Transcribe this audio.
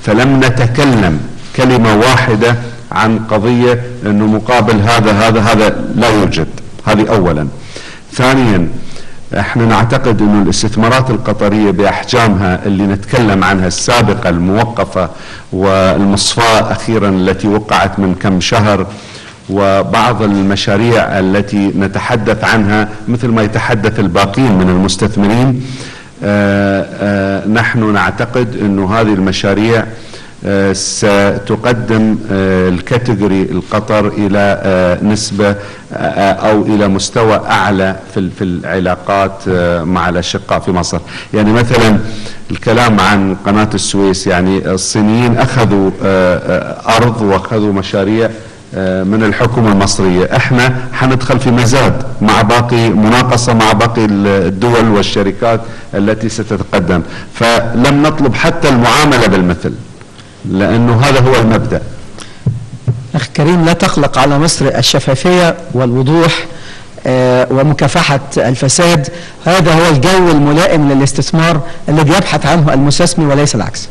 فلم نتكلم كلمة واحدة عن قضية أنه مقابل هذا هذا هذا، لا يوجد. هذه أولا. ثانيا، احنا نعتقد أن الاستثمارات القطرية بأحجامها اللي نتكلم عنها السابقة الموقفة والمصفاة أخيرا التي وقعت من كم شهر، وبعض المشاريع التي نتحدث عنها مثل ما يتحدث الباقين من المستثمرين، نحن نعتقد أن هذه المشاريع ستقدم ال category القطر إلى نسبة أو إلى مستوى أعلى في العلاقات مع الأشقاء في مصر. يعني مثلا الكلام عن قناة السويس، يعني الصينيين أخذوا أرض وأخذوا مشاريع من الحكومة المصرية، احنا حندخل في مزاد مع باقي مناقصة مع باقي الدول والشركات التي ستتقدم، فلم نطلب حتى المعاملة بالمثل لأنه هذا هو المبدأ. أخ كريم، لا تقلق على مصر، الشفافية والوضوح ومكافحة الفساد هذا هو الجو الملائم للاستثمار الذي يبحث عنه المستثمر وليس العكس.